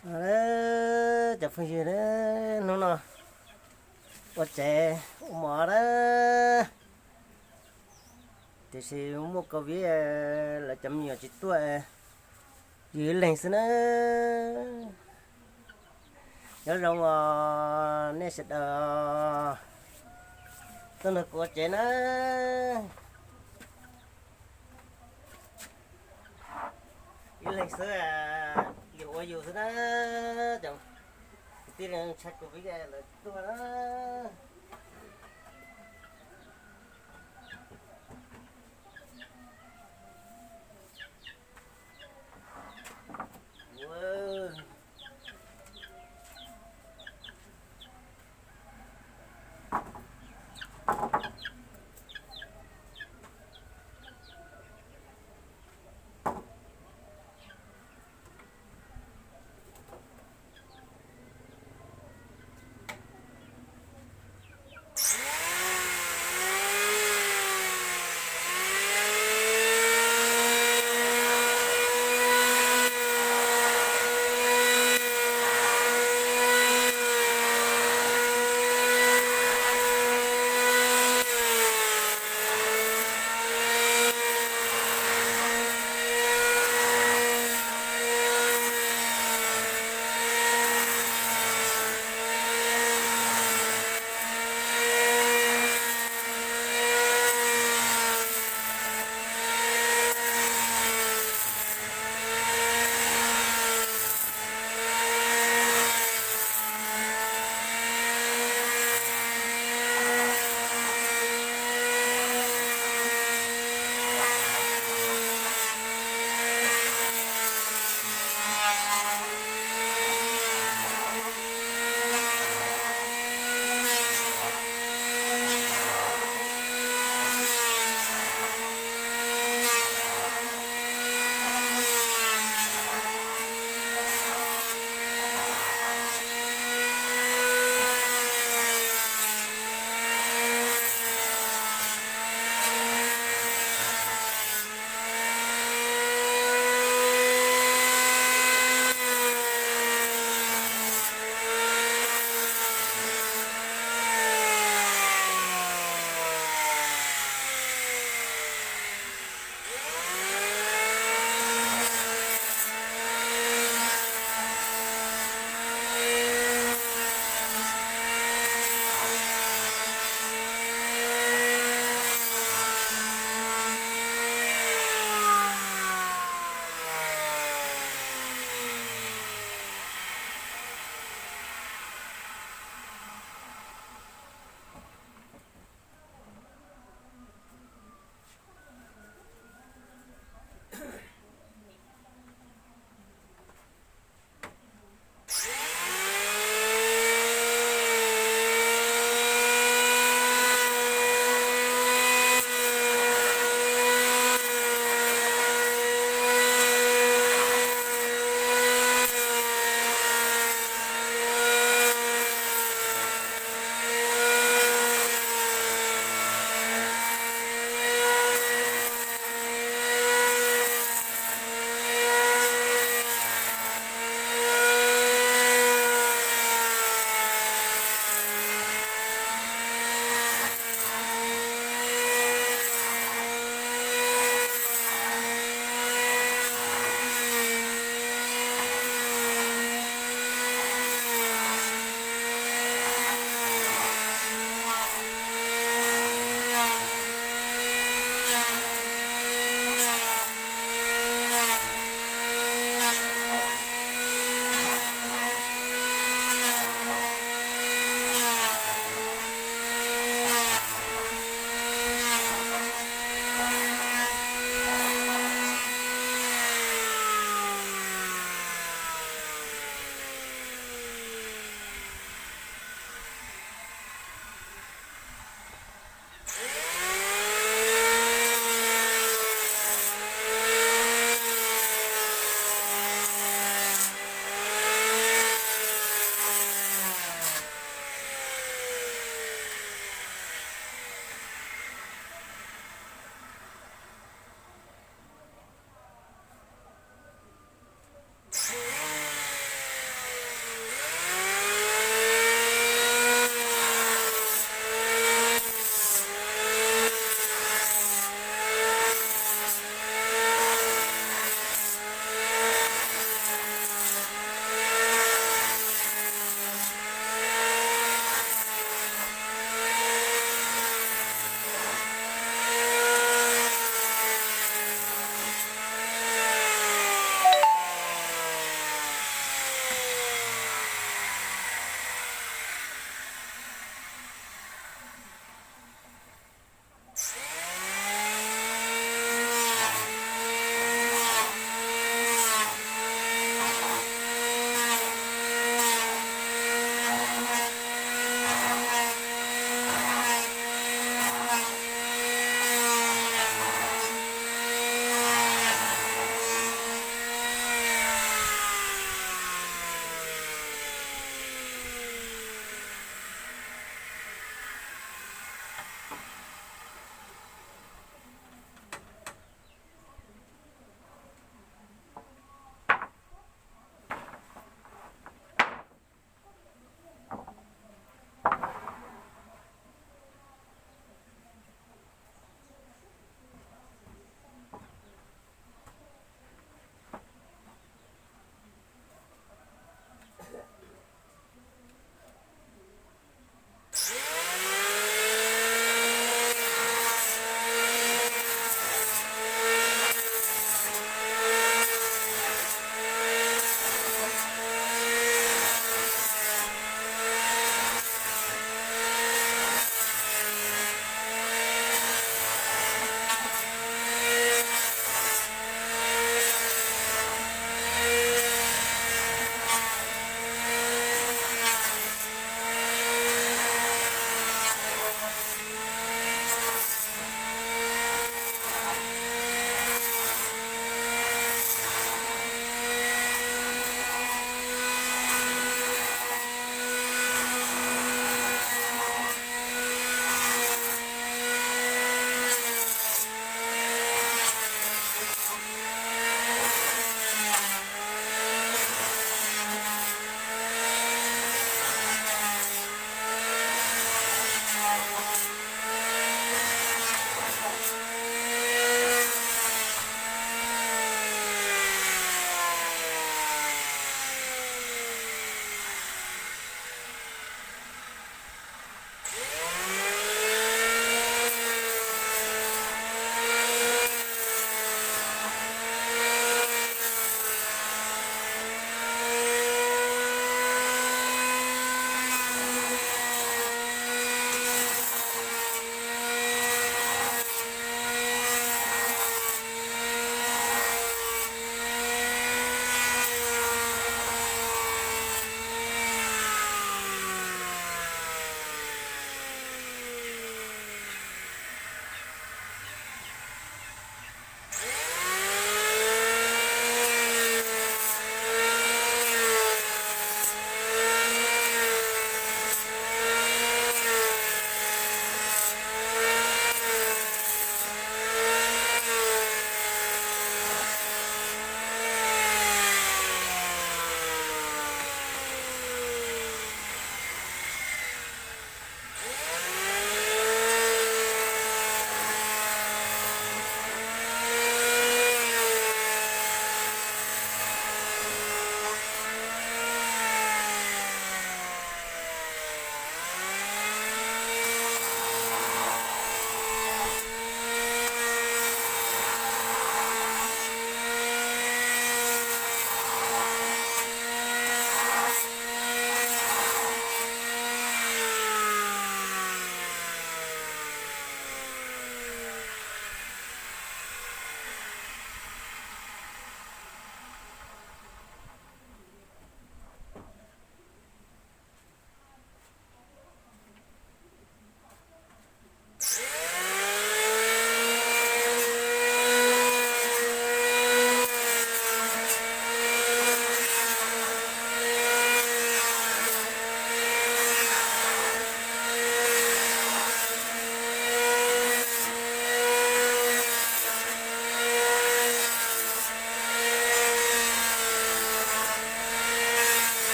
Cov phooj ywg, hnub no ua tsev ua mov na, tiam sis muaj covid lawv cov me nyuam tsis tuaj, yus ib leeg xwb na. Nyob zoo os nej sawv daws tuaj nrog kuv ua tsev na. Ib leeg xwb, yus ua yus xwb na. Cov kwv tij neej tsa kuv lawv tuaj na.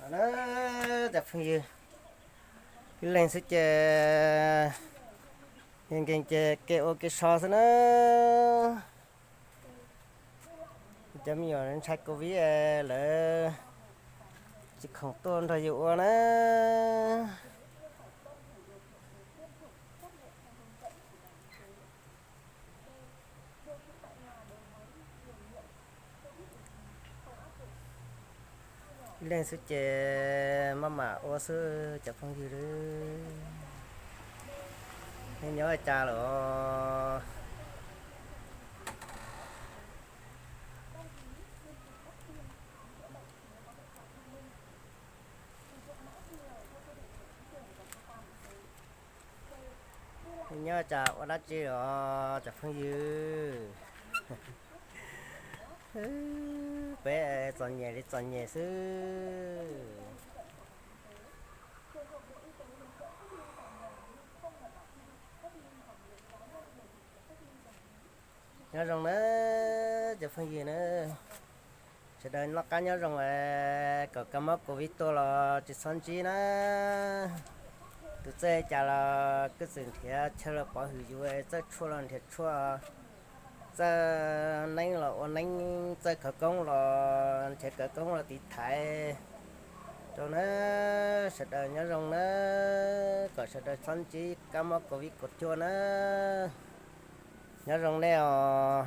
Na, cov phooj ywg, ib leeg xwb ces nkees nkees ces kev ua kev so xwb na. Cov me nyuam ntshai covid lawv tsis khoom tuaj nrog yus ua na. Ib leeg xwb ces maj mam ua xwb cov phooj ywg. Nej nyob cas lawm? Nej nyob cas ua dab tsi os cov phooj ywg? Peb txom nyem li txom nyem xwb. Nyob zoo na cov phooj ywg na, sawv daws noj qab nyob zoo, kom kab mob covid tuaj los tsis txhob ntsib na. Tus txawj cas los kuj txwm nrhiav chaw los pov hwm yus, txawj tshuaj los nrhiav tshuaj, txawj neeb los ua neeb, txawj khawv koob los nrhiav khawv koob los tiv thaiv rau na. Sawv daws nyob zoo na, kom sawv daws txhob ntsib kab mob covid kaum cuaj na. Nyob zoo nej os.